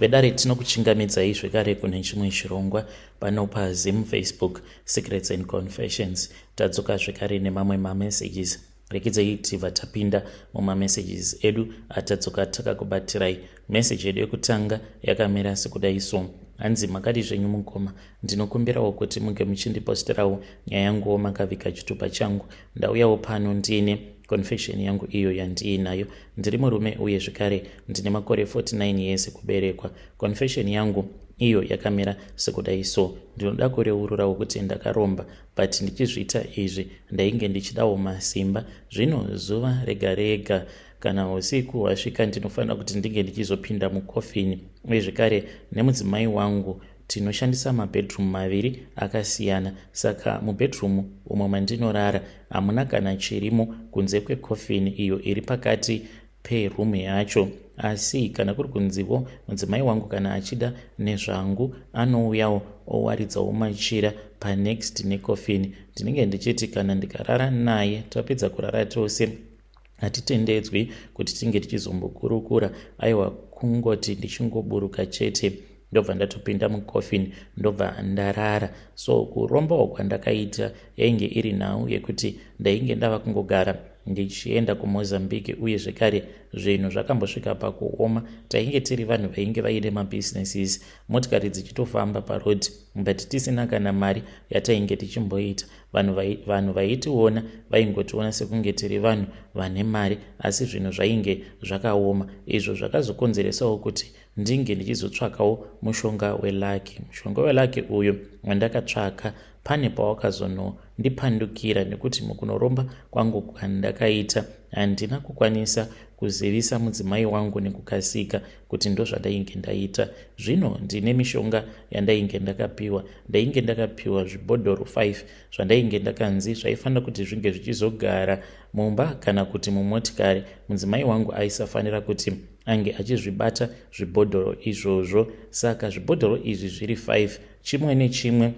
Vedare, tinokuchingamidzai zvekare kune chimwe chirongwa pano paZim Facebook Secrets and Confessions. Tadzoka zvekare nemamwe mamessages. Rekidzai tibva tapinda mumamessages edu atadzoka takakubatirai. Message yedu yekutanga yakamira sekudai so. Hanzi, "Makadi zvenyu mukoma? Ndinokumbirawo kuti muge muchindiposterawo nyaya yanguwo makaviga chitupa changu. Ndauyawo pano ndiine confession yangu iyo yandiinayo. Ndiri murume uye zvekare ndine makore 49 years ekuberekwa. Confession yangu iyo yakamira sekudai so. Ndinoda kureururawo kuti ndakaromba, but ndichizviita izvi ndainge ndichidawo masimba. Zvino zuva rega rega kana usiku hwasvika, ndinofanira kuti ndinge ndichizopinda mukofini, uye zvekare nemudzimai wangu tinoshandisa mabedroom maviri akasiyana. Saka mubedroom umo mandinorara hamuna kana chirimo kunze kwekofini iyo iri pakati peroom yacho. Asi kana kuri kunzivo mudzimai wangu kana achida nezvangu, anouyawo owaridzawo machira panext nekofini. Ndinenge ndichiti kana ndikarara naye, tapedza kurara tose, hatitendedzwi kuti tinge tichizombokurukura. Aiwa, kungoti ndichingoburuka chete, ndobva ndatopinda mukofini, ndobva ndarara. So kurombawo kwandakaita yainge iri nhau yekuti ndainge ndava kungogara ndichienda kuMozambique, uye zvekare zvinhu zvakambosvika pakuoma. Tainge tiri vanhu vainge vaine mabusinesses, motikari dzichitofamba paroad, but tisina kana mari yatainge tichimboita. Vanhu vaitiona vaingotiona sekunge tiri vanhu vane mari, asi zvinhu zvainge zvakaoma, izvo zvakazokonzeresawo kuti ndinge ndichizotsvakawo mushonga weluck. Mushonga weluck uyu wandakatsvaka, pane pawakazonondipandukira, nekuti mukunoromba kwangu kwandakaita handina kukwanisa kuzivisa mudzimai wangu nekukasika kuti ndozvandainge ndaita. Zvino ndine mishonga yandainge ndakapiwa. Ndainge ndakapiwa zvibhodhoro 5 zvandainge ndakanzi zvaifanira kuti zvinge zvichizogara mumba kana kuti mumotikari. Mudzimai wangu aisafanira kuti ange achizvibata zvibhodhoro izvozvo. Saka zvibhodhoro izvi zviri 5, chimwe nechimwe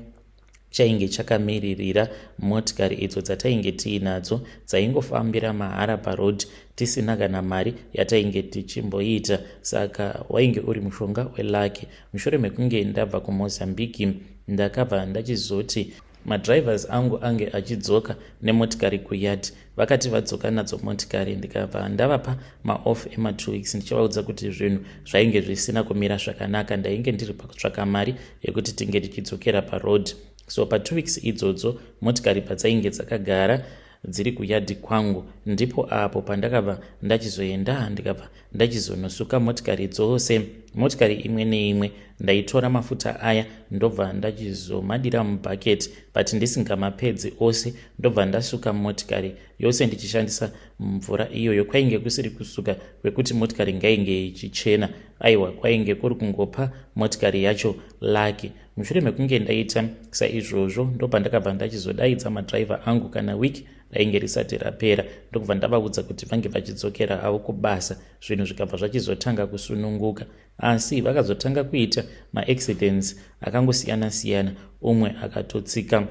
chainge chakamiririra motikari idzo dzatainge tiinadzo dzaingofambira mahara paroad, tisina kana mari yatainge tichimboita. Saka wainge uri mushonga weluck. Mushure mekunge ndabva kuMozambique, ndakabva ndachizoti madrivers angu ange achidzoka nemotikari kuyard. Vakati vadzoka nadzo motikari, ndikabva ndavapa maoff ema2 weeks, ndichivaudza kuti zvinhu zvainge zvisina kumira zvakanaka, ndainge ndiri pakutsvaka mari yekuti tinge tichidzokera paroad. So pa2 weeks idzodzo, motikari padzainge dzakagara dziri kuyard kwangu, ndipo apo pandakabva ndachizoenda, ndikabva ndachizonosuka motikari dzose. Motikari imwe neimwe ndaitora mafuta aya, ndobva ndachizomadira mubhaketi, but ndisingamapedzi ose, ndobva ndasuka motikari yose ndichishandisa mvura iyoyo. Kwainge kusiri kusuka kwekuti motikari ngainge ichichena, aiwa, kwainge kuri kungopa motikari yacho luck. Mushure mekunge ndaita saizvozvo, ndopandakabva ndachizodaidza madhiraivha angu kana wiki rainge risati rapera, ndokubva ndavaudza kuti vange vachidzokera avo kubasa. Zvinhu zvikabva zvachizotanga kusununguka, asi vakazotanga kuita maaccidents akangosiyana-siyana. Umwe akatotsika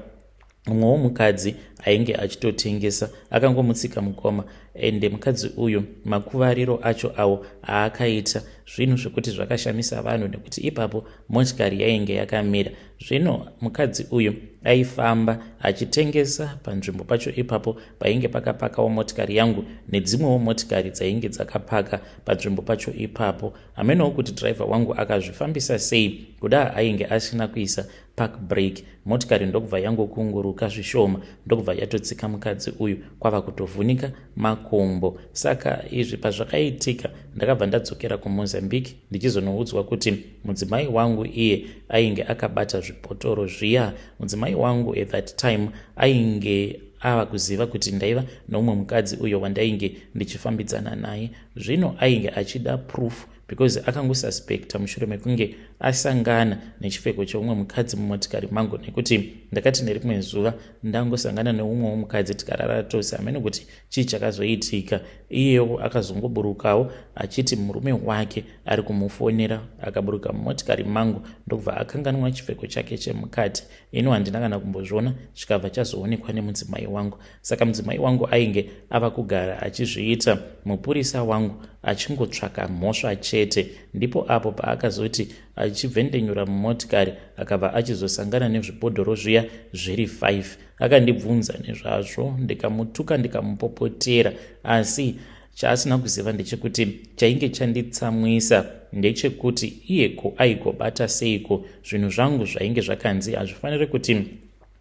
mumwewo mukadzi ainge achitotengesa, akangomutsika mukoma. Ende mukadzi uyu makuvariro acho awo aakaita, zvinhu zvekuti zvakashamisa vanhu, nekuti ipapo motikari yainge yakamira. Zvino mukadzi uyu aifamba achitengesa panzvimbo pacho ipapo painge pakapakawo motikari yangu nedzimwewo motikari dzainge dzakapaka panzvimbo pacho ipapo. Hamenowo kuti dhiraivha wangu akazvifambisa sei, kuda ainge asina kuisa park brake, motikari ndokubva yangokunguruka zvishoma, ndokubva yatotsika mukadzi uyu, kwava kutovhunika makumbo. Saka izvi pazvakaitika, ndakabva ndadzokera kuMozambique, ndichizonoudzwa kuti mudzimai wangu iye ainge akabata zvibhotoro zviya. Mudzimai wangu at that time ainge ava kuziva kuti ndaiva noumwe mukadzi uyo wandainge ndichifambidzana naye. Zvino ainge achida proof, because akangosuspecta mushure mekunge asangana nechipfeko cheumwe mukadzi mumotikari mangu, nekuti ndakati nerimwe zuva ndangosangana neumwewo mukadzi, tikarara tose. Hamene kuti chii chakazoitika. Iyewo akazongoburukawo achiti murume wake ari kumufonera. Akaburuka mumotikari mangu, ndokubva akanganwa chipfeko chake chemukati. Ino handina kana kumbozviona, chikabva chazoonekwa nemudzimai wangu. Saka mudzimai wangu ainge ava kugara achizviita mupurisa wangu, achingotsvaka mhosva chete. chete. Ndipo apo paakazoti achibvendenyura mumotikari akabva achizosangana nezvibhodhoro zviya zviri 5. Akandibvunza nezvazvo ndikamutuka ndikamupopotera asi chaasina kuziva ndechekuti chainge chanditsamwisa ndechekuti iye ko aigobata seiko zvinhu zvangu zvainge zvakanzi hazvifaniri kuti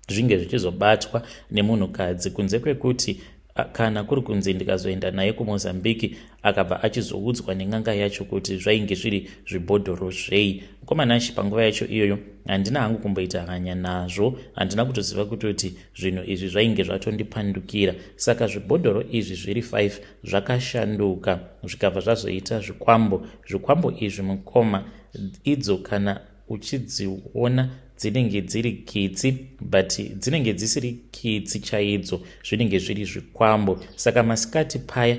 zvinge zvichizobatwa nemunhukadzi kunze kwekuti kana kuri kunzi ndikazoenda naye kumozambique akabva achizoudzwa nen'anga yacho kuti zvainge zviri zvibhodhoro zvei mukomanashi panguva yacho iyoyo handina hangu kumboita hanya nazvo handina kutoziva kutoti zvinhu izvi zvainge zvatondipandukira saka zvibhodhoro izvi zviri 5 zvakashanduka zvikabva zvazoita zvikwambo zvikwambo izvi mukoma idzo kana uchidziona dzinenge dziri kitsi but dzinenge dzisiri kitsi chaidzo zvinenge zviri zvikwambo saka masikati paya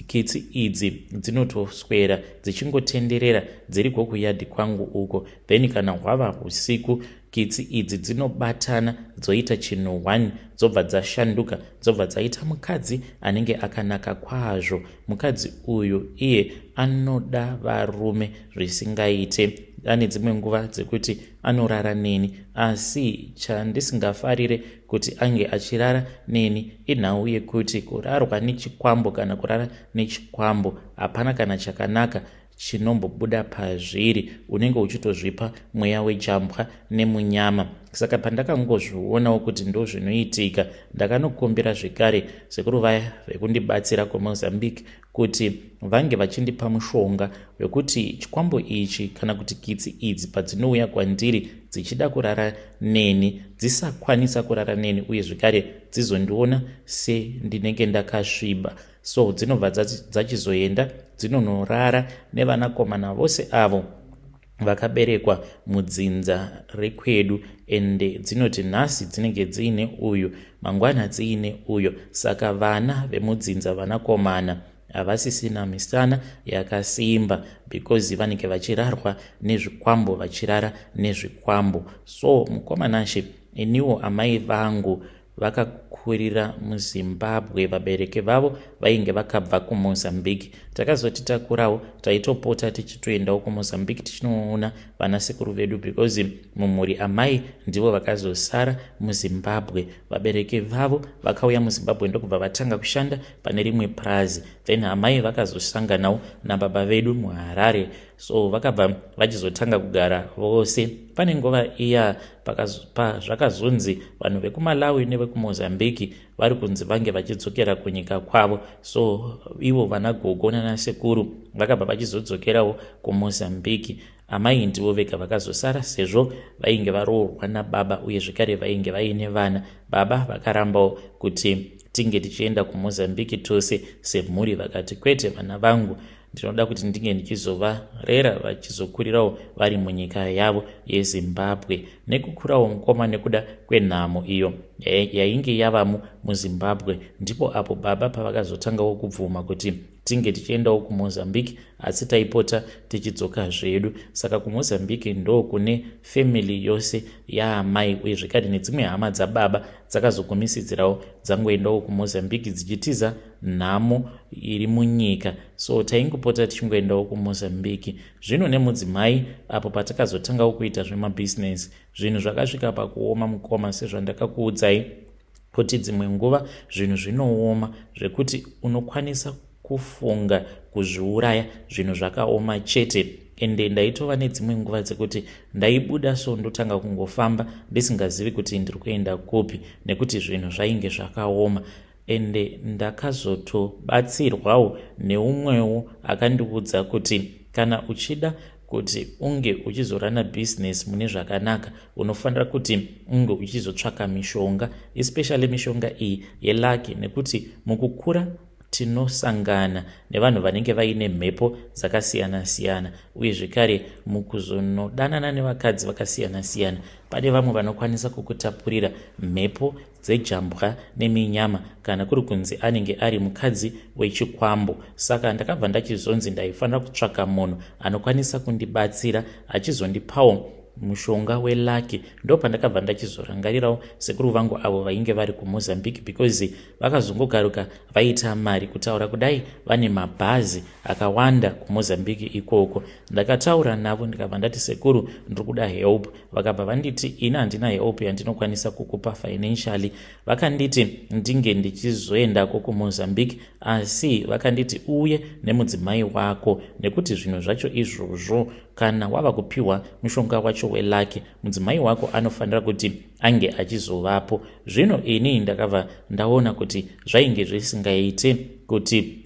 kitsi idzi dzinotoswera dzichingotenderera dziri kwokuyadhi kwangu uko then kana hwava usiku kitsi idzi dzinobatana dzoita chinhu one dzobva dzashanduka dzobva dzaita mukadzi anenge akanaka kwazvo mukadzi uyu iye anoda varume zvisingaite ane dzimwe nguva dzekuti anorara neni asi chandisingafarire kuti ange achirara neni inhau yekuti kurarwa nechikwambo kana kurara nechikwambo hapana kana chakanaka chinombobuda pazviri unenge uchitozvipa mweya wejambwa nemunyama saka pandakangozvionawo kuti ndozvinoitika ndakanokumbira zvekare sekuru vaya vekundibatsira kumozambique kuti vange vachindipa mushonga wekuti chikwambo ichi kana kuti kitsi idzi padzinouya kwandiri dzichida kurara neni dzisakwanisa kurara neni uye zvekare dzizondiona sendinenge ndakasviba so dzinobva dzachizoenda dzinonorara nevanakomana vose avo vakaberekwa mudzinza rekwedu ende dzinoti nhasi dzinenge dziine uyu mangwana dziine uyo saka vana vemudzinza vanakomana havasisina misana yakasimba because vanenge vachirarwa nezvikwambo vachirara nezvikwambo so mukomanashe iniwo amai vangu vakakurira muZimbabwe vabereki vavo vainge vakabva kuMozambique. Takazoti takurawo taitopota tichitoendawo kuMozambique tichinoona vanasekuru vedu because mumhuri amai ndivo vakazosara muZimbabwe. Vabereki vavo vakauya muZimbabwe ndokubva vatanga kushanda pane rimwe purazi then amai vakazosanganawo nababa vedu muHarare so vakabva vachizotanga kugara vose pane nguva iya pazvakazonzi vanhu vekumalawi nevekumozambique vari kunzi vange vachidzokera kunyika kwavo so ivo vana gogo nanasekuru vakabva vachizodzokerawo kumozambique amai ndivo vega vakazosara sezvo vainge varoorwa nababa uye zvekare vainge vaine vana baba vakarambawo kuti tinge tichienda kumozambique tose semhuri vakati kwete vana vangu Ndinoda kuti ndinge ndichizovarera vachizokurirawo vari munyika yavo yeZimbabwe. Nekukurawo mukoma nekuda kwenhamo iyo yainge yavamo muZimbabwe ndipo apo baba pavakazotangawo kubvuma kuti tinge tichiendawo kuMozambique asi taipota tichidzoka zvedu. Saka kuMozambique ndokune family yose yaamai uye zvekare nedzimwe hama dzababa dzakazogumisidzirawo dzangoendawo kuMozambique dzichitiza nhamo iri munyika so taingopota tichingoendawo kumozambique zvino nemudzimai apo patakazotangawo kuita zvemabhizinesi zvinhu zvakasvika pakuoma mukoma sezvandakakuudzai kuti dzimwe nguva zvinhu zvinooma zvekuti unokwanisa kufunga kuzviuraya zvinhu zvakaoma chete ende ndaitova nedzimwe nguva dzekuti ndaibuda so ndotanga kungofamba ndisingazivi kuti ndiri kuenda kupi nekuti zvinhu zvainge zvakaoma ende ndakazotobatsirwawo neumwewo akandiudza kuti kana uchida kuti unge uchizorana business mune zvakanaka unofanira kuti unge uchizotsvaka mishonga especially mishonga iyi yelucky nekuti mukukura tinosangana nevanhu vanenge vaine mhepo dzakasiyana siyana uye zvekare mukuzonodanana nevakadzi vakasiyana siyana pane vamwe vanokwanisa kukutapurira mhepo dzejambwa neminyama kana kuri kunzi anenge ari mukadzi wechikwambo saka ndakabva ndachizonzi ndaifanira kutsvaka munhu anokwanisa kundibatsira achizondipawo mushonga welucky. Ndopandakabva ndachizorangarirawo sekuru vangu avo vainge vari kuMozambique, because vakazongogaruka vaita mari. Kutaura kudai, vane mabhazi akawanda kuMozambique ikoko. Ndakataura navo, ndikabva ndati, "Sekuru, ndiri kuda help." Vakabva vanditi, "Ini handina help yandinokwanisa kukupa financially." Vakanditi ndinge ndichizoendako kuMozambique, asi vakanditi uye nemudzimai wako, nekuti zvinhu zvacho izvozvo, kana wava kupiwa mushonga wacho welucky, mudzimai wako anofanira kuti ange achizovapo. Zvino ini ndakabva ndaona kuti zvainge zvisingaite kuti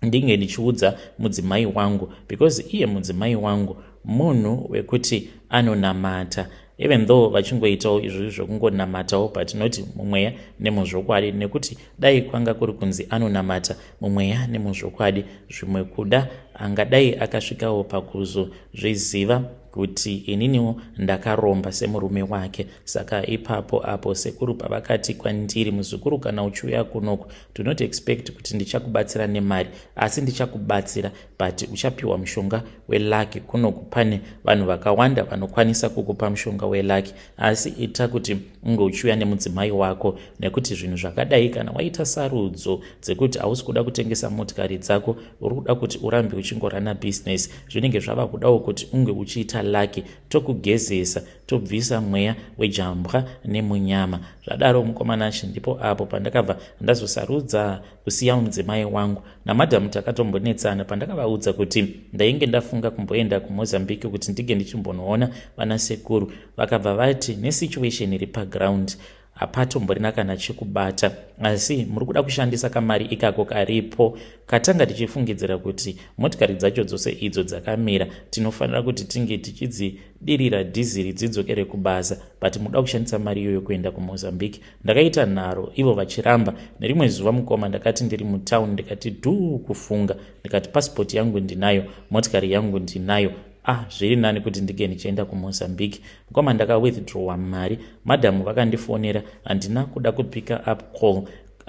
ndinge ndichiudza mudzimai wangu, because iye mudzimai wangu munhu wekuti anonamata, even though vachingoitawo izvozvi zvokungonamatawo, but not mumweya nemuzvokwadi, nekuti dai kwanga kuri kunzi anonamata mumweya nemuzvokwadi, zvimwe kuda angadai akasvikawo pakuzozviziva kuti ininiwo ndakaromba semurume wake. Saka ipapo apo sekuru pavakati kwandiri, "Muzukuru, kana uchiuya kunoku, do not expect kuti ndichakubatsira nemari, asi ndichakubatsira, but uchapiwa mushonga welucky. Kunoku pane vanhu vakawanda vanokwanisa kukupa mushonga welucky, asi ita kuti unge uchiuya nemudzimai wako, nekuti zvinhu zvakadai, kana waita sarudzo dzekuti hausi kuda kutengesa motikari dzako, uri kuda kuti urambe uchingorana business, zvinenge zvava kudawo kuti unge uchiita lucky, tokugezesa, tobvisa mweya wejambwa nemunyama." Zvadaro, mukomanashi, ndipo apo pandakabva ndazosarudza kusiya mudzimai wangu. Namadhamu takatombonetsana pandakavaudza kuti ndainge ndafunga kumboenda kuMozambique kuti ndinge ndichimbonoona vanasekuru. Vakabva vati, "Nesituation iri paground, hapatomborina kana chekubata, asi muri kuda kushandisa kamari ikako karipo katanga tichifungidzira kuti motikari dzacho dzose idzo dzakamira, tinofanira kuti tinge tichidzidirira dhiziri dzidzokere kubasa, but muda kushandisa mari iyoyo kuenda kuMozambique." Ndakaita nharo, ivo vachiramba. Nerimwe zuva, mukoma, ndakati ndiri mutauni, ndikati dhuu kufunga, ndikati, "Pasipoti yangu ndinayo, motikari yangu ndinayo. Ah, zviri nani kuti ndinge ndichienda kuMozambique." Mukoma, ndakawithdrawa mari. Madhamu vakandifonera, handina kuda kupicka up call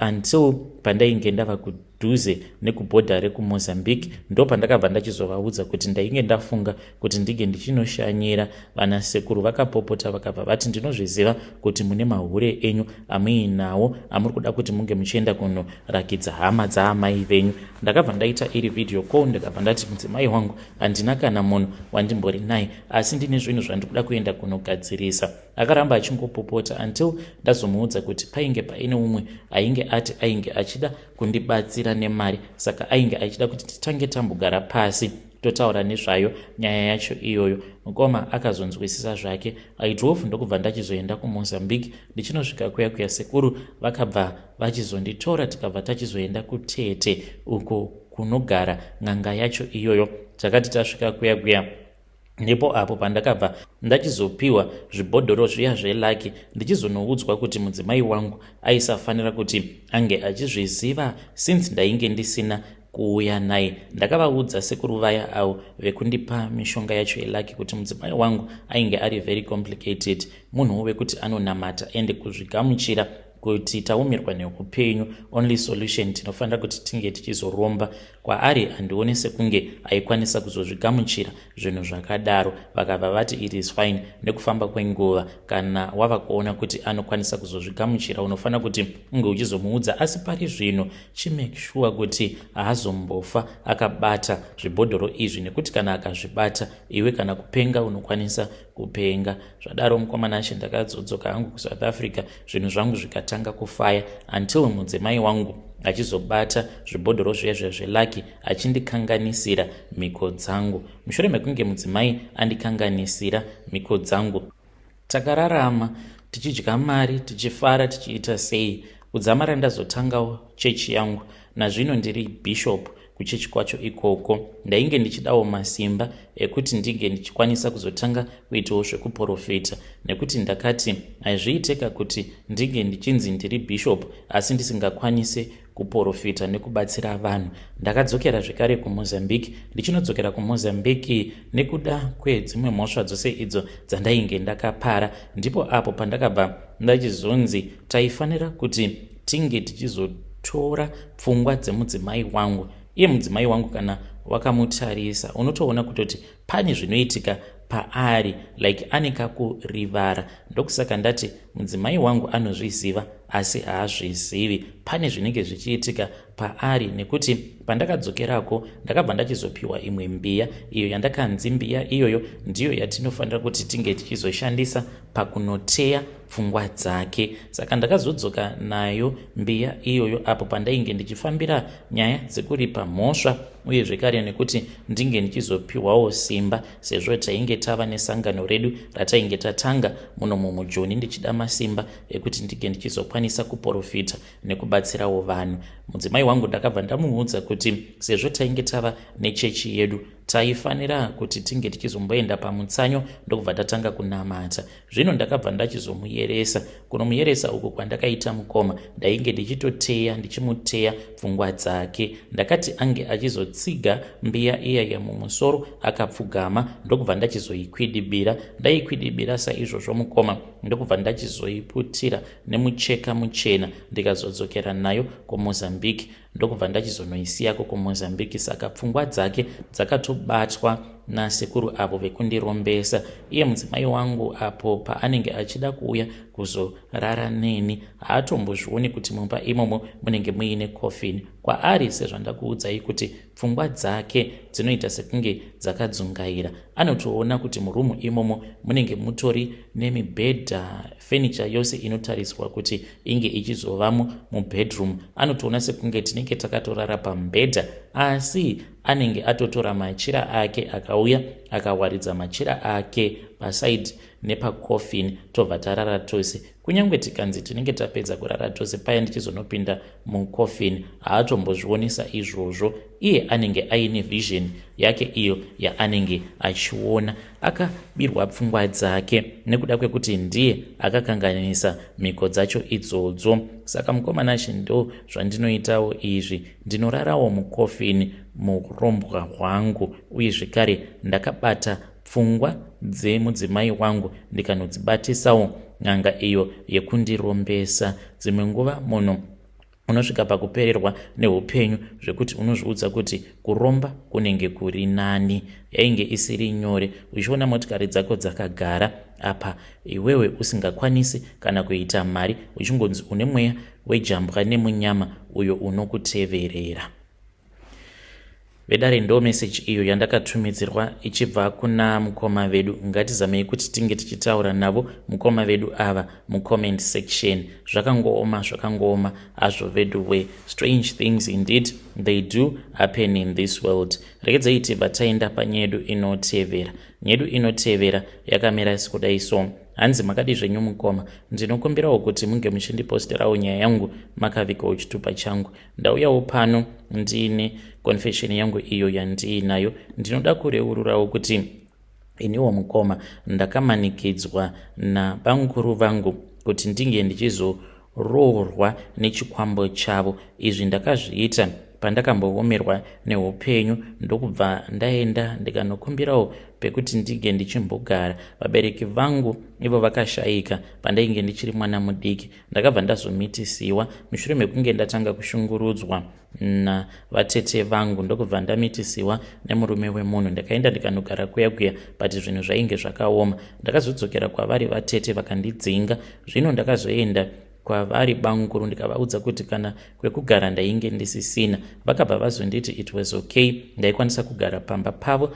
until pandainge ndava kudhuze nekubhodha rekuMozambique. Ndo pandakabva ndachizovaudza kuti ndainge ndafunga kuti ndinge ndichinoshanyira vanasekuru. Vakapopota, vakabva vati, "Ndinozviziva kuti mune mahure enyu amuinawo amuri kuda kuti munge muchienda kunorakidza hama dzaamai venyu." Ndakabva ndaita iri video call, ndikabva ndati, "Mudzimai wangu, handina kana munhu wandimbori naye, asi ndine zvinhu zvandikuda kuenda kunogadzirisa." Akaramba achingopopota until ndazomuudza kuti painge paine umwe ainge ati ainge achida kundibatsira nemari, saka ainge achida kuti titange tambogara pasi totaura nezvayo nyaya yacho iyoyo. Mukoma, akazonzwisisa zvake. I drove, ndokubva ndachizoenda kuMozambique. Ndichinosvika kuya kuya, sekuru vakabva vachizonditora, tikabva tachizoenda kuTete uko kunogara n'anga yacho iyoyo. Takati tasvika kuya kuya, ndipo apo pandakabva ndachizopiwa zvibhodhoro zviya zvelucky, ndichizonoudzwa kuti mudzimai wangu aisafanira kuti ange achizviziva since ndainge ndisina kuuya naye. Ndakavaudza sekuru vaya avo vekundipa mishonga yacho yelucky kuti mudzimai wangu ainge ari very complicated, munhuwo wekuti anonamata, ende kuzvigamuchira kuti taumirwa neupenyu, only solution tinofanira kuti tinge tichizoromba kwaari, handioni sekunge aikwanisa kuzozvigamuchira zvinhu zvakadaro. Vakabva vati, "It is fine. Nekufamba kwenguva, kana wava kuona kuti anokwanisa kuzozvigamuchira, unofanira kuti unge uchizomuudza, asi pari zvino chimake sure kuti haazombofa akabata zvibhodhoro izvi, nekuti kana akazvibata, iwe kana kupenga unokwanisa kupenga." Zvadaro, mukomana, ndakadzodzoka hangu kuSouth Africa, zvinhu zvangu zvikatanga kufaya until mudzimai wangu achizobata zvibhodhoro zviya zviya zvelucky, achindikanganisira mhiko dzangu. Mushure mekunge mudzimai andikanganisira mhiko dzangu, takararama tichidya mari, tichifara, tichiita sei, kudzamara ndazotangawo chechi yangu. Nazvino ndiri bishop kuchechi kwacho ikoko. Ndainge ndichidawo masimba ekuti ndinge ndichikwanisa kuzotanga kuitawo zvekuprofita, nekuti ndakati hazviiteka kuti ndinge ndichinzi ndiri bishop asi ndisingakwanisi kuprofita nekubatsira vanhu. Ndakadzokera zvekare kuMozambique. Ndichinodzokera kuMozambique nekuda kwedzimwe mhosva dzose idzo dzandainge ndakapara, ndipo apo pandakabva ndachizonzi taifanira kuti tinge tichizotora pfungwa dzemudzimai wangu. Iye mudzimai wangu, kana wakamutarisa, unotoona kutoti pane zvinoitika. paari, like ane kakurivara. Ndokusaka ndati mudzimai wangu anozviziva asi haazvizivi. Pane zvinenge zvichiitika paari, nekuti pandakadzokerako ndakabva ndachizopiwa imwe mbiya iyo yandakanzi mbiya iyoyo ndiyo yatinofanira kuti tinge tichizoshandisa pakunoteya pfungwa dzake. Saka ndakazodzoka nayo mbiya iyoyo apo pandainge ndichifambira nyaya dzekuripa mhosva, uye zvekare nekuti ndinge ndichizopiwawo simba sezvo tainge tava nesangano redu ratainge tatanga muno mumujoni, ndichida masimba ekuti ndinge ndichizokwanisa kuprofita nekubatsirawo vanhu. Mudzimai wangu ndakabva ndamuudza kuti sezvo tainge tava nechechi yedu, taifanira kuti tinge tichizomboenda pamutsanyo, ndokubva tatanga kunamata. Zvino ndakabva ndachizomuyeresa. Kunomuyeresa uku kwandakaita, mukoma, ndainge ndichitoteya, ndichimuteya pfungwa dzake. Ndakati ange achizotsiga mbiya iyaya mumusoro akapfugama, ndokubva ndachizoikwidibira. Ndaikwidibira saizvozvo, mukoma, ndokubva ndachizoiputira nemucheka muchena, ndikazodzokera nayo kuMozambique, ndokubva ndachizonoisiyako kuMozambique. Saka pfungwa dzake dzakatobatwa nasekuru avo vekundirombesa. Iye mudzimai wangu apo paanenge achida kuuya kuzorara neni, haatombozvioni kuti mumba imomo munenge muine coffin. Kwaari, sezvandakuudzai kuti pfungwa dzake dzinoita sekunge dzakadzungaira, anotoona kuti murumu imomo munenge mutori nemibhedha, furniture yose inotariswa kuti inge ichizovamo mubedroom. Anotoona sekunge tinenge takatorara pamubhedha, asi anenge atotora machira ake, akauya akawaridza machira ake paside nepacoffin, tobva tarara tose. Kunyange tikanzi tinenge tapedza kurara tose paya ndichizonopinda mucoffin, haatombozvionesa izvozvo. Iye anenge aine vision yake iyo yaanenge achiona. Akabirwa pfungwa dzake nekuda kwekuti ndiye akakanganisa mhiko dzacho idzodzo. Saka mukoma Nashe, ndo zvandinoitawo izvi, ndinorarawo mucoffin muurombwa hwangu, uye zvekare ndakabata pfungwa dzemudzimai wangu, ndikanodzibatisawo n'anga iyo yekundirombesa. Dzimwe nguva munhu unosvika pakupererwa neupenyu zvekuti unozviudza kuti kuromba kunenge kuri nani. Yainge isiri nyore, uchiona motikari dzako dzakagara apa iwewe usingakwanisi kana kuita mari, uchingonzi une mweya wejambwa nemunyama uyo unokuteverera. Vedare, ndo meseji iyo yandakatumidzirwa ichibva kuna mukoma vedu. Ngatizamei kuti tinge tichitaura navo mukoma vedu ava mucomment section. Zvakangooma, zvakangooma hazvo vedu we. Strange things indeed, they do happen in this world. Regedzai tibva taenda panyaya yedu inotevera. Nyedu inotevera yakamira sekudai so. Hanzi, "Makadi zvenyu mukoma? Ndinokumbirawo kuti munge muchindiposterawo nyaya yangu makavigawo chitupa changu. Ndauyawo pano ndiine confession yangu iyo yandiinayo. Ndinoda kureururawo kuti iniwo mukoma ndakamanikidzwa nabamukuru vangu kuti ndinge ndichizoroorwa nechikwambo chavo. Izvi ndakazviita pandakamboomerwa neupenyu, ndokubva ndaenda ndikanokumbirawo pekuti ndinge ndichimbogara. Vabereki vangu ivo vakashayika pandainge ndichiri mwana mudiki. Ndakabva ndazomitisiwa mushure mekunge ndatanga kushungurudzwa navatete vangu, ndokubva ndamitisiwa nemurume wemunhu. Ndakaenda ndikanogara kuya kuya, but zvinhu zvainge zvakaoma. Ndakazodzokera kwavari vatete vakandidzinga. Zvino ndakazoenda kwavari bamukuru, ndikavaudza kuti kana kwekugara ndainge ndisisina. Vakabva vazonditi it was okay, ndaikwanisa kugara pamba pavo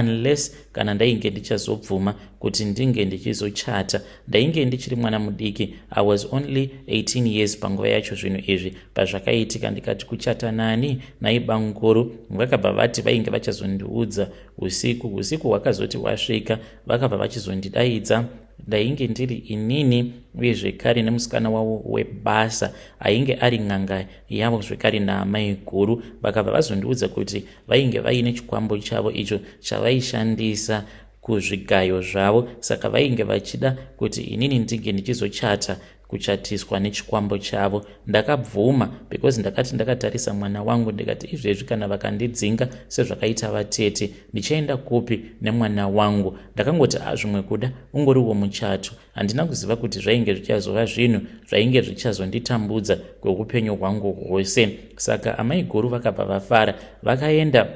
unless kana ndainge ndichazobvuma kuti ndinge ndichizochata. Ndainge ndichiri mwana mudiki, I was only 18 years panguva yacho zvinhu izvi pazvakaitika. Ndikati, 'Kuchata nani nai bamukuru?' Vakabva vati vainge vachazondiudza usiku. Usiku hwakazoti hwasvika, vakabva vachizondidaidza. Ndainge ndiri inini uye zvekare nemusikana wavo webasa ainge ari n'anga yavo, zvekare naamai guru. Vakabva vazondiudza kuti vainge vaine chikwambo chavo icho chavaishandisa kuzvigayo zvavo, saka vainge vachida kuti inini ndinge ndichizochata, kuchatiswa nechikwambo chavo. Ndakabvuma because ndakati ndakatarisa mwana wangu, ndikati izvezvi kana vakandidzinga sezvakaita vatete, ndichaenda kupi nemwana wangu? Ndakangoti a, zvimwe kuda ungoriwo muchato. Handina kuziva kuti zvainge zvichazova zvinhu zvainge zvichazonditambudza kweupenyu hwangu hwose. Saka amai guru vakabva vafara, vakaenda.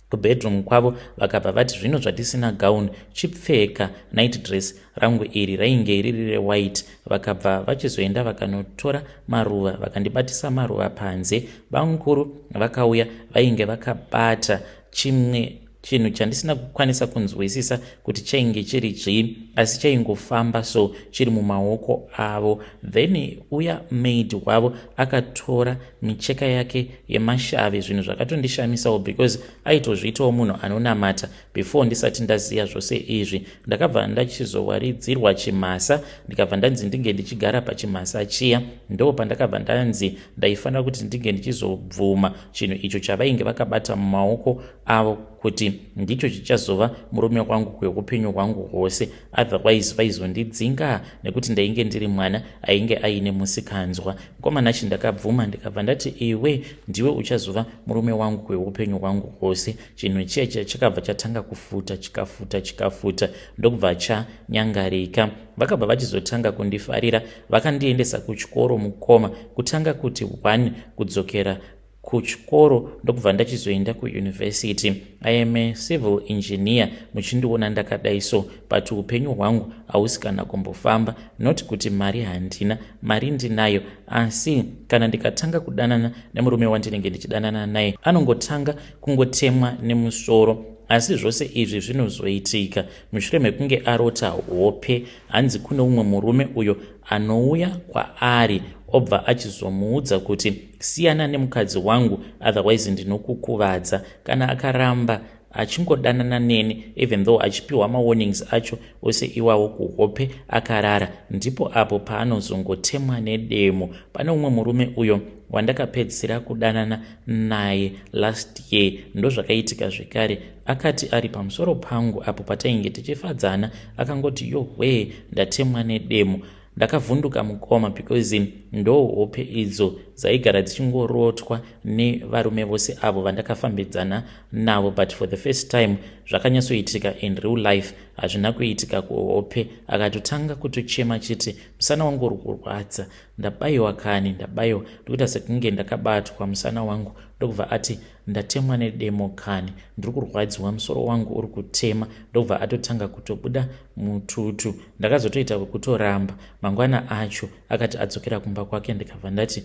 Kubedroom kwavo vakabva vati zvino zvatisina gown chipfeka night dress rangu iri rainge riri rewhite. Vakabva vachizoenda vakanotora maruva vakandibatisa maruva panze. Bamukuru vakauya vainge vakabata chimwe chinhu chandisina kukwanisa kunzwisisa kuti chainge chiri chii asi chaingofamba so chiri mumaoko avo. Then uya maid wavo akatora micheka yake yemashavi, zvinhu zvakatondishamisawo because aitozviitawo munhu anonamata before ndisati ndaziva zvose izvi. Ndakabva ndachizowaridzirwa chimhasa, ndikabva ndanzi ndinge ndichigara pachimhasa chiya. Ndo pandakabva ndanzi ndaifanira kuti ndinge ndichizobvuma chinhu icho chavainge vakabata mumaoko avo kuti ndicho chichazova murume wangu kweupenyu hwangu hwose, otherwise vaizondidzinga nekuti ndainge ndiri mwana ainge aine musikanzwa. Mukomanachi, ndakabvuma, ndikabva ndati iwe ndiwe uchazova murume wangu kweupenyu hwangu hwose. Chinhu chiya chiya chakabva chatanga kufuta, chikafuta, chikafuta, ndokubva chanyangarika. Vakabva vachizotanga kundifarira, vakandiendesa kuchikoro mukoma, kutanga kuti one kudzokera kuchikoro, ndokubva ndachizoenda kuuniversity. I am a civil engineer muchindiona ndakadai so, but upenyu hwangu hausi kana kumbofamba. Not kuti mari handina, mari ndinayo, asi kana ndikatanga kudanana nemurume wandinenge ndichidanana naye anongotanga kungotemwa nemusoro. Asi zvose izvi zvinozoitika mushure mekunge arota hope, hanzi kune umwe murume uyo anouya kwaari obva achizomuudza kuti siyana nemukadzi wangu, otherwise ndinokukuvadza. Kana akaramba achingodanana neni even though achipiwa mawarnings acho ose iwawo kuhope akarara, ndipo apo paanozongotemwa nedemo. Pane umwe murume uyo wandakapedzisira kudanana naye last year, ndozvakaitika zvekare. Akati ari pamusoro pangu apo patainge tichifadzana, akangoti yohwee, ndatemwa nedemo. Ndakavhunduka mukoma, because ndo hope idzo dzaigara dzichingorotwa nevarume vose avo vandakafambidzana navo, but for the first time zvakanyatsoitika in real life, hazvina kuitika kuhope. Akatotanga kutochema chiti musana wangu uri kurwadza, ndabayiwa kani, ndabayiwa, ndikuita sekunge ndakabatwa musana wangu. Ndokubva ati ndatemwa nedemo kani, ndiri kurwadziwa, musoro wangu uri kutema. Ndokubva atotanga kutobuda mututu. Ndakazotoita wekutoramba. Mangwana acho akati adzokera kumba kwake, ndikabva ndati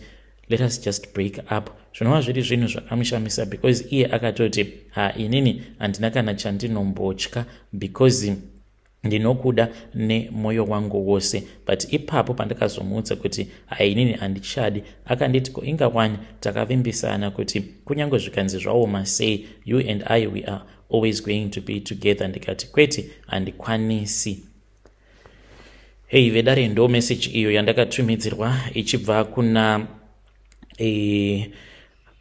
let us just break up, zvinova zviri zvinhu zvakamushamisa because iye akatoti ha, inini handina kana chandinombotya because ndinokuda nemwoyo wangu wose. But ipapo pandakazomuudza kuti hainini handichadi, akanditi ko ingawani takavimbisana kuti kunyange zvikanzi zvaoma sei, you and I, we are always going to be together. Ndikati kwete, handikwanisi. Hei vedare, ndo meseji iyo yandakatumidzirwa ichibva kuna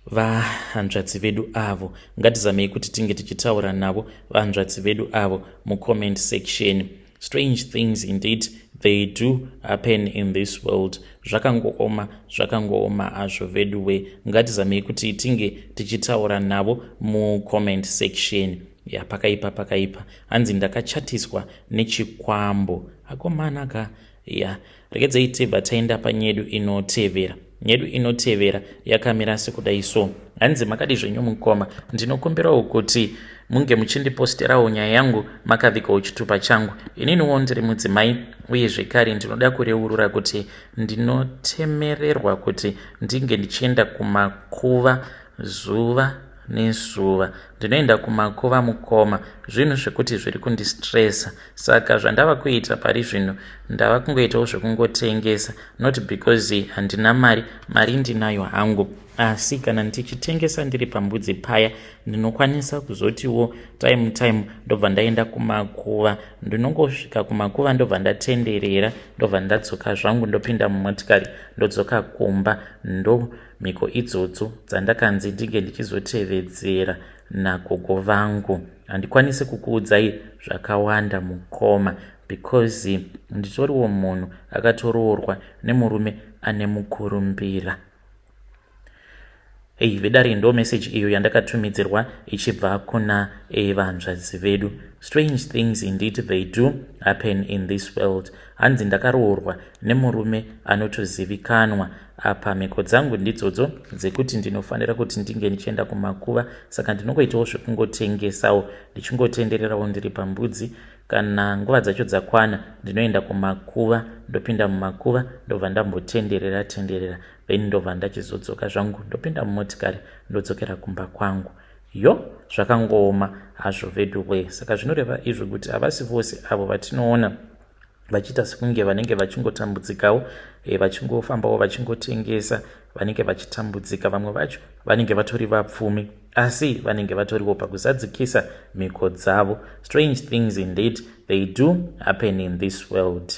vahanzvadzi vedu avo. Ngatizamei kuti tinge tichitaura navo vahanzvadzi vedu avo mucomment section. Strange things indeed, they do happen in this world. Zvakangooma, zvakangooma hazvo vedu we. Ngatizamei kuti tinge tichitaura navo mucomment section. Ya, pakaipa, pakaipa. Hanzi ndakachatiswa nechikwambo, akomana ka. Ya, regedzei tibva taenda panyedu inotevera. Nyedu inotevera yakamira sekudai so. Hanzi makadi zvenyu mukoma, ndinokumbirawo kuti munge muchindiposterawo nyaya yangu makavikawo chitupa changu. Ininiwo ndiri mudzimai uye zvekare ndinoda kureurura kuti ndinotemererwa kuti ndinge ndichienda kumakuva zuva nezuva. Ndinoenda kumakuva mukoma, zvinhu zvekuti zviri kundistressa. Saka zvandava kuita pari zvino, ndava kungoitawo zvekungotengesa, not because handina mari, mari ndinayo hangu, asi kana ndichitengesa ndiri pambudzi paya, ndinokwanisa kuzotiwo time time ndobva ndaenda kumakuva. Ndinongosvika kumakuva, ndobva ndatenderera, ndobva ndadzoka zvangu, ndopinda mumotikari, ndodzoka kumba. Ndo mhiko idzodzo dzandakanzi ndinge ndichizotevedzera nagogo vangu. Handikwanisi kukuudzai zvakawanda mukoma because nditoriwo munhu akatoroorwa nemurume ane mukurumbira. Hey, vedare, ndo message iyo yandakatumidzirwa ichibva kuna vanzvadzi vedu. Strange things indeed, they do happen in this world. Hanzi ndakaroorwa nemurume anotozivikanwa. Apa mhiko dzangu ndidzodzo dzekuti ndinofanira kuti ndinge ndichienda kumakuva, saka ndinongoitawo zvekungotengesawo, ndichingotendererawo ndiri pambudzi. Kana nguva dzacho dzakwana, ndinoenda kumakuva, ndopinda mumakuva, ndobva ndambotenderera tenderera, then ndobva ndachizodzoka zvangu, ndopinda mumotikari, ndodzokera kumba kwangu. Yo, zvakangooma hazvo veduwe. Saka zvinoreva izvo kuti havasi vose avo vatinoona vachiita sekunge vanenge vachingotambudzikawo, vachingofambawo vachingotengesa, vanenge vachitambudzika. Vamwe vacho vanenge vatori vapfumi, asi vanenge vatoriwo pakuzadzikisa mhiko dzavo. Strange things indeed, they do happen in this world.